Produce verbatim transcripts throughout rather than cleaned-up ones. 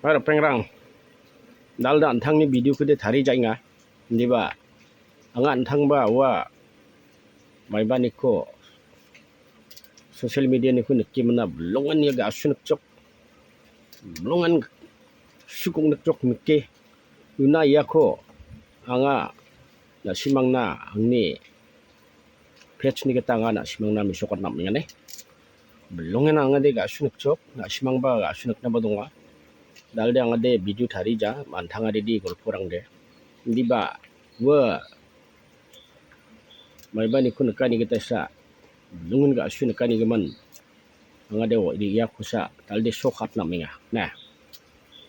Ripengrang, dalda an·tangni video-ko de tarijaenga. Indiba, anga an·tangba ua maibaniko social media-niko nikemina bilongan ia ga·su nikjok. Bilongan sukok nikjok nike. Una iako anga na·simangna angni page-ni gita anga na·simangna mesokatna am·enga ne. Bilongen angade ga·su nikjok, na·simangba ga·su niknaba donga. Dalde angade video tarija, mantangaridi golporangde. Indiba, ua maibaniko nikani gita sa, bilongen ga·su nikani gimin. Angade o, iakosa, dalde sokatna am·enga. Na.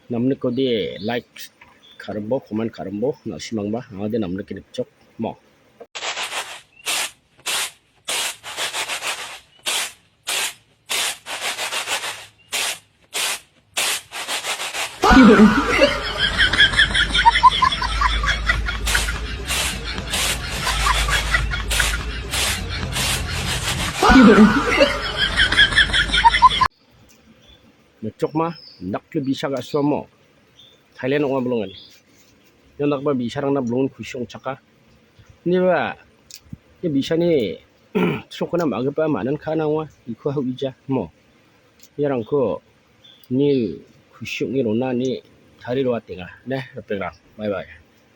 Namnikode like ka·rimbo, comment ka·rimbo, na·simangba, angade namnike nikjok, mo. Nikjokma, indakpli bisa ga·suamo. Thailand ong·a bilongen. Ia dakgipa bisarangna bilongen kusi ong·chaka. Indiba, ia bisani sokona ma·gipa manan ka·na ong·a, iko ha·uija, mo. Iarangko ni kusi ong·e rona ni tari roatenga. Ne, ripengrang. Bye bye.